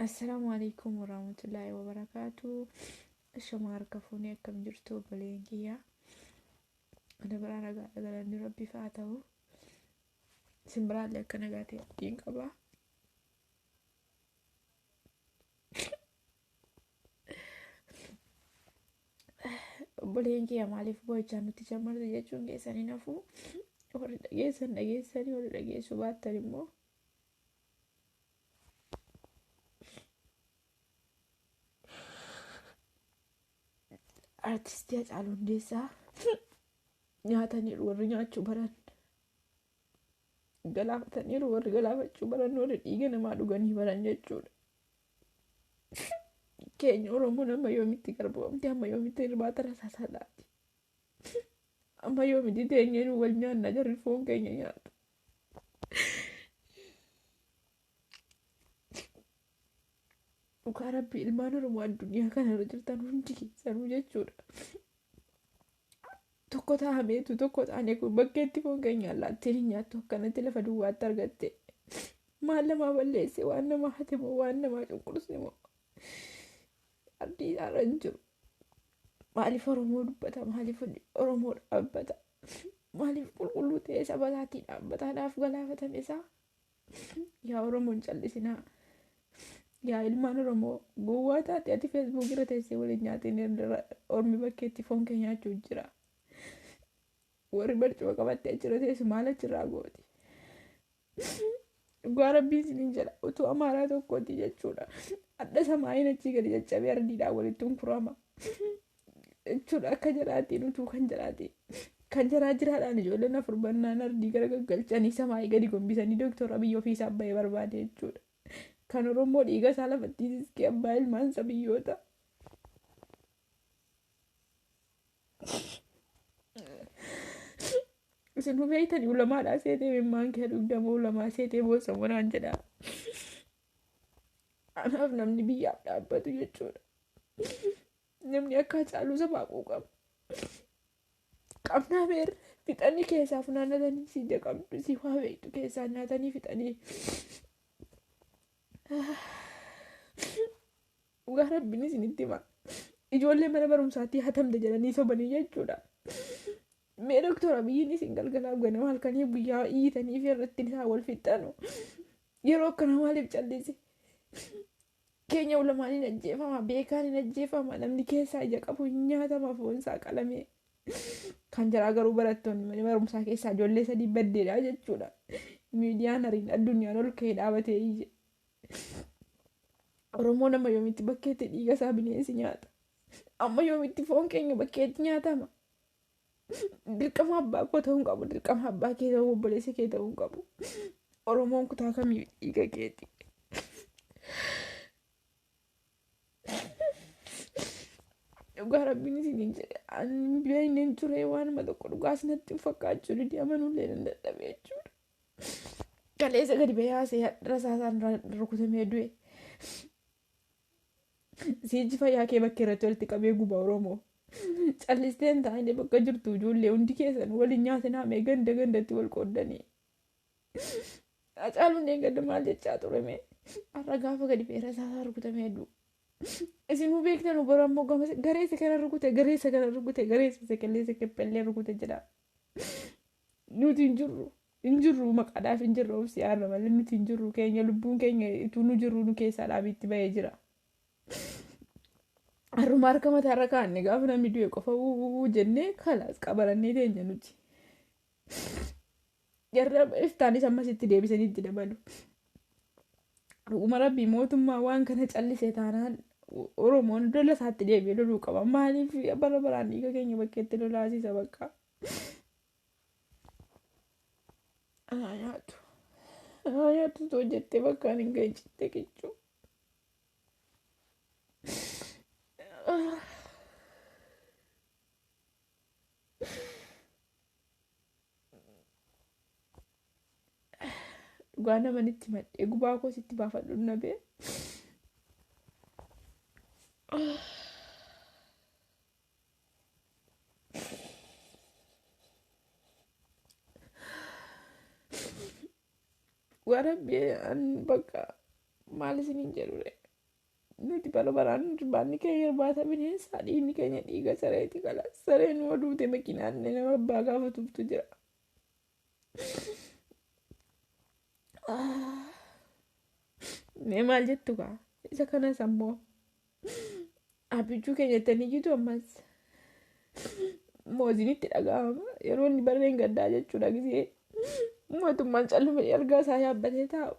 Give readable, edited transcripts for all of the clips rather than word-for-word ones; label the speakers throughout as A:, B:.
A: Assalaamu alaikum warahmatullaahi wabarakaatu. Shama harka fuunee akkam jirtu obboleen kiyya. Ana biraa nagaa galanni rabbiif haa ta'u. Isin biraallee akka nagaa ta'e abdiin qaba. Obboleen kiyya maaliif boo'ichaa nutti jammartu jechuun keessan hin hafu. Warri dhageessan dhageessanii warri dhageessuu baattan immoo artistii Hacaaluu Hundeessaa nyaataniiru warri nyaachuu baran galaafataniiru warri galaafachuu baran warri dhiiga namaa dhuganii baran jechuudha. Keenya Oromoon amma yoomitti garboomti amma yoomitti irbaata rasaasaa laati. Amma yoomitti teenyee nu wal nyaanna jarri foon keenya nyaatu. Dhugaa rabbi ilmaan Oromoo addunyaa kanarra jirtan hundi keessanuu jechuudha. Tokko taa'ameetu tokko taanee kun bakkeetti foon keenya allaattiin hin nyaattu akkanatti lafa duwwaatti argatte. Maal namaa balleesse waan namaa hate moo waan namaa cunqurse moo ardii isaarra hin jiru. Maaliif Oromoo dubbata maaliif Oromoo dhaabbata maaliif qulqulluu ta'ee saba isaatii dhaabbataadhaaf galaafatame isaa. Yaa Oromoo hin callisinaa. Yaa ilmaan Oromoo gowwaa taate ati feesbuuk irra teessee waliin nyaatiin ormi bakkeetti foon kee nyaachuu jira. Warri barcuma qabattee achirra teessu maal achirraa gooti? Dhugaa rabbiin isiniin jedha utuu amaaraa tokkooti jechuudha. Adda samaayiin achii gadi caccabee ardiidhaan walitti hunkurama. Jechuudha akka jaraatiin utuu kan jaraatiin. Kan jaraa jiraadhaan ijoolleen afur bannaan ardii gara gaggalchanii samaayii gadi gombisanii Dooktor Abiyyi ofiisaa bahee barbaade jechuudha. Kan Oromoo dhiiga isaa lafatti siskee abbaa ilmaan sabiyyoota. Isin hubeeytanii ulamaadhaa seetee mimmaan kee dhugdamoo ulamaa seetee boossa monaan jedha. Anaaf namni biyyaaf dhaabbatu jechuudha. Namni akka Hacaaluu sabaa quuqamu. Qabnaa beer fixanii keessaa funaannatanii si ija qabdu si waa beektu keessaa nyaatanii fixanii. Dhugaa rabbiin isinitti hima. Ijoollee mana barumsaatti hatamte jedhanii sobanii jechuudha. Mee doktor Abiyyiin isin galgalaaf ganama halkanii guyyaa iyyitanii fi irratti isaa wal fixxanu. Yeroo akkana maaliif callise? Keenya ulamaan hin ajjeefama, beekaan hin ajjeefama, namni keessaa ija qabu hin nyaatama foon isaa qalamee. Kan jaraa garuu barattoonni mana barumsaa keessaa ijoollee sadii baddeedha jechuudha. Miidiyaan hariin addunyaan ol ka'ee dhaabatee iyye. Oromoon amma yoomitti bakkeetti dhiiga isaa bineensi nyaata. Amma yoomitti foon keenya bakkeetti nyaatama. Dirqama abbaa koo ta'uu hin qabu. Dirqama abbaa kee ta'uu obboleessa kee ta'uu hin qabu. Oromoon kutaa kamii dhiiga keeti. Dhugaa rabbiin isiniin jedhe ani beekneen ture waanuma tokko dhugaas natti hin fakkaachuu dide amanuullee nan dadhabe jechuudha. Kaleessa gadi bahee haasa'ee rasaasaan rukutamee du'e. Siiji fayyaa kee bakkee irratti walitti qabee guba Oromoo. Callistee hin taane bakka jirtu ijoollee hundi keessan waliin nyaatinaa mee ganda gandatti wal qooddanii. Hacaaluun eeggadda maal jechaa ture mee har'a gaafa gadi ba'ee rasaasaa rukutamee du'u. Isinuu beektanu bara ammoo gama garee isa kana rukute garee isa kana rukute garee isa kellee isa keppellee rukute jedha. Nuti hin jirru hin jirru maqaadhaaf hin jirru obsi yaarra malee nuti hin jirru keenya lubbuun keenya ituu nu jirru nu keessaa dhaabiitti ba'ee jira. Har'uma harka mataarra kaa'anne gaafa namni du'e qofa wuu jennee kalaas qabarannee teenya nuti. Jarra iftaanis ammas itti deebisanii itti dabalu. Dhuguma rabbii mootummaa waan kana callise taanaan Oromoon lola isaatti deebi'ee loluu qaba. Maaliif bara baraan dhiiga keenya bakkeetti lolaasisa bakka. Anaa nyaatu. Anaa nyaatu too jettee bakkaan hin gahin cittee kichuu. Dhugaa naman itti madhee gubaa koo sitti baafadhu nabee. Dhugaa rabbi an bakka maal isiniin jedhure. Nuti bara baraan irbaanni keenya irbaata bineensaa, dhiigni keenya dhiiga sareeti kala. Sareen nu duute makiinaan nama abbaa gaafatuuftu jira. Mee maal jettu kaa? Isa kanas ammoo abbichuu keenya jettanii jitu ammas moozinitti dhaga'ama. Yeroo inni barreen gaddaa jechuudha gisee mootummaan calluma ergaa isaa yaabbatee taa'u.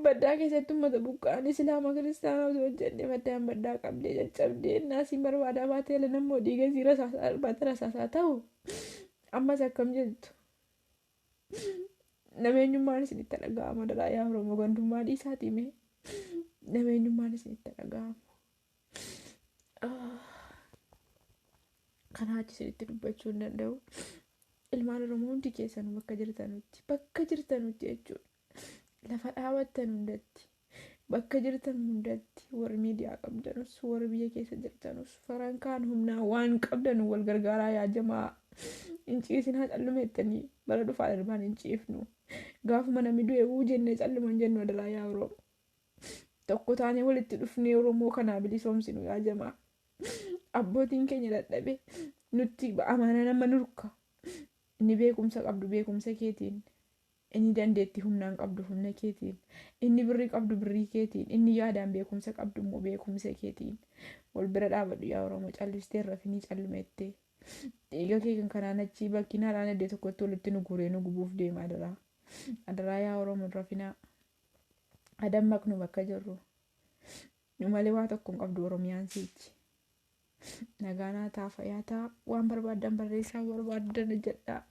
A: Baddaa keessatti uummata buqqa'an Islaama kiristaanaa osoo hin jenne baddaan baddaa qabdee caccabdee naasiin barbaadaa baatee nammoo dhiiga isii rasaasaa rasaasaa ta'u ammas akkam jettu. Nameenyummaan isinitti dhaga'ama daraa yaa Oromoo gandummaa dhiisaatii mee nameenyummaan isinitti dhaga'ama. Kanaa achi isinitti dubbachuu hin danda'u. Ilmaan Oromoo hundi keessanuu bakka jirtanutti jechuudha. Lafa dhaabattan hundatti bakka jirtan hundatti warri miidiyaa qabdanus warri biyya keessa jirtanus farankaan humnaa waan qabdan wal gargaaraa yaajamaa hin ciisinaa calluma jettanii bara dhufaa darbaan hin ciifnu. Gaafuma namni du'e uu jennee calluma hin jennu adaraa yaa Oromoo. Tokko taanee walitti dhufnee Oromoo kanaa bilisoomsinu yaajamaa. Abbootiin keenya dadhabe nutti amaana nama nurka. Inni beekumsa qabdu beekumsa keetiin. Inni dandeettii humnaan qabdu humna keetiin. Inni birrii qabdu birrii keetiin. Inni yaadaan beekumsa qabdu immoo beekumsa keetiin. Wal bira dhaabadhu yaa Oromoo callistee rafinii callumettee. Dhiiga kee kan kanaan achii bakkinaadhaan iddoo tokkotti walitti nu guuree nu gubuuf deema adaraa. Adaraa yaa Oromoo rafinaa. Adammaqnu bakka jirru. Nu malee waa tokko hin qabdu Oromiyaan siichi. Nagaanaa ta'a fayyaa ta'a waan barbaaddan barreessaa barbaaddan hojjedhaa.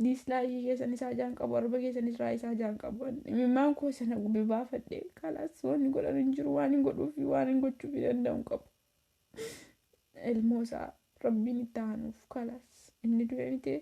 A: Diislaayii keessan isaa jaan qabu arba keessan isaa isaa jaan qabu. Imimmaan koo sana gube baafadhe kalaas waan hin godhan hin jiru waan hin godhuuf waan hin gochuuf danda'u hin qabu. Ilmoo isaa rabbiin itti aanuuf kalaas inni du'e miti.